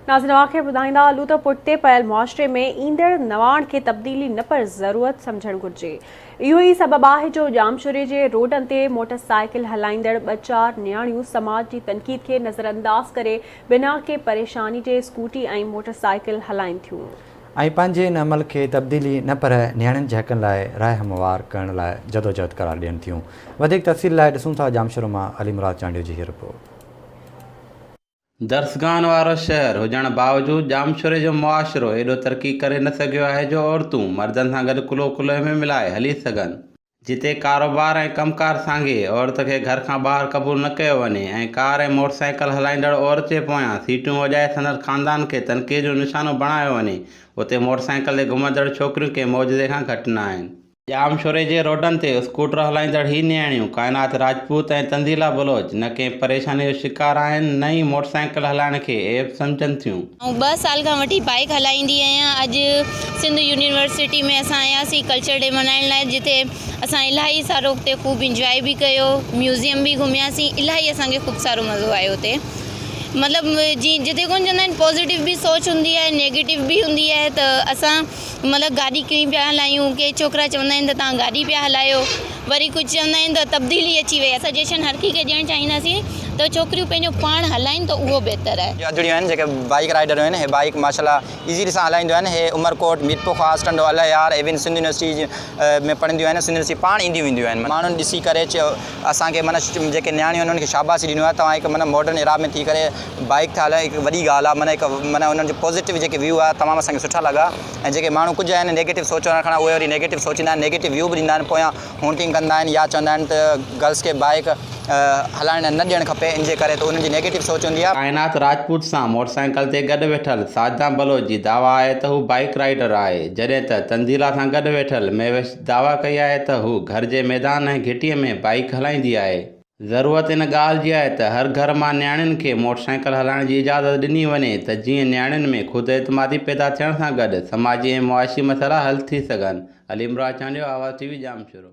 ناظرين اوهان کي ٻڌائيندا هلون ته پٺتي پيل معاشري ۾ ايندڙ نواڻ کي تبديلي نه پر ضرورت سمجهڻ گهرجي. اهو ئي سبب آهي جو ڄامشوري جي روڊن تي موٽر سائيڪل هلائيندڙ ٻه چار نياڻيون سماج جي تنقيد کي نظرانداز ڪري بنا ڪنهن پريشاني جي اسڪوٽي ۽ موٽر سائيڪل هلائين ٿيون. ۽ پنهنجي ان عمل کي تبديلي نه پر نياڻين جي حقن لاء راهه هموار ڪرڻ لاء جدوجهد قرار ڏين ٿيون. وڌيڪ تفصيل لاء ڏسون ٿا ڄامشورو مان علي مراد چانڊيو جي هي رپورٽ. درسگاهن وارو شهر هجڻ باوجود ڄامشوري جو معاشرو ايڏو ترقي ڪري نه سگهيو آهي جو عورتون مردن سان گڏ ڪلهو ڪلهي ۾ ملائي هلي سگهن. جتي ڪاروبار ۽ ڪم ڪار سانگي عورت کي گهر کان ٻاهر قبول نه ڪيو وڃي ۽ ڪار ۽ موٽرسائيڪل هلائيندڙ عورت جي پويان سيٽيون وڄائي سندس خاندان کي تنقيد جو نشانو بڻايو وڃي اتي موٽرسائيڪل تي گهمندڙ ڇوڪريون ڪنهن معجزي کان گهٽ نه آهن. ڄامشوري جي روڊن تي اسڪوٽر هلائيندڙ هي نياڻيون ڪائنات راجپوت ۽ تنزيلا بلوچ نه ڪنهن پريشاني جو شڪار آهن نه ئي موٽرسائيڪل هلائڻ کي عيب سمجهن ٿيون. آئون ٻه سال کان وٺي بائيڪ هلائيندي آهيان اڄ سنڌ يونيورسٽي ۾ اسان آياسين ڪلچر ڊي ملهائڻ لاء جتي اسان الاهي سارو اتي خوب انجواء به ڪيو ميوزيم به گهمياسين الاهي اسان کي خوب سارو مزو آيو اتي مطلب جي جتي ڪونه چوندا آهن پازيٽو به سوچ هوندي آهي نيگيٽو به هوندي آهي ته اسان مطلب گاڏي ڪيئن پيا هلايون ڪي ڇوڪرا چوندا آهن ته توهان گاڏي پيا هلايو وري ڪجهه چوندا آهن ته تبديلي اچي وئي آهي سجيشن هر ڪنهن کي ڏيڻ چاهينداسين ته ڇوڪريون پنهنجو پاڻ هلائين ته اهو بهتر آهي. اڌڙيون آهن جيڪي بائيڪ رائيڊر آهن هي بائيڪ ماشاء الله ايزلي سان هلائينديون آهن هي عمرڪوٽ ميرپورخاص ٽنڊو الهه يار ايون سنڌ يونيورسٽي ۾ پڙهنديون آهن سنڌ يونيورسٽي پاڻ اينديون وينديون آهن ماڻهن ڏسي ڪري چيو اسان کي معنيٰ جيڪي نياڻيون آهن انهن کي شاباسي ڏنو آهي توهان هڪ معنيٰ ماڊرن ايرا ۾ ٿي ڪري بائيڪ ٿا هلايو هڪ وڏي ڳالهه آهي معنيٰ هڪ معنيٰ انهن جو پازيٽو جيڪي ويو آهي تمام اسان کي سٺا لڳا ۽ جيڪي ماڻهو ڪجهه آهن نيگيٽو سوچ وارا کڻا اهي وري نيگيٽو سوچيندا آهن نيگيٽو ويو به ڏيندا آهن پويان هونٽنگ ڪندا آهن يا چوندا آهن ته گرلس کي بائيڪ هلائڻ نه ڏيڻ کپي ان جي ڪري ته انهن جي نيگيٽو سوچ هوندي آهي. ڪائنات راجپوت سان موٽرسائيڪل تي گڏ ويٺل ساجده بلوچ جي دعويٰ آهي ته هو بائيڪ رائيڊر آهي، جڏهن ته تنزيلا سان گڏ ويٺل مهوش دعويٰ ڪئي آهي ته هو گهر جي ميدان ۽ گهٽيء ۾ بائيڪ هلائيندي آهي. ضرورت ان ڳالهه جي آهي ته هر گهر مان نياڻين کي موٽرسائيڪل هلائڻ جي اجازت ڏني وڃي ته جيئن نياڻين ۾ خود اعتمادي پيدا ٿيڻ سان گڏ سماجي ۽ معاشي مسئلا حل ٿي سگهن. علي مراد چانڊيو، آواز ٽي وي، ڄامشورو.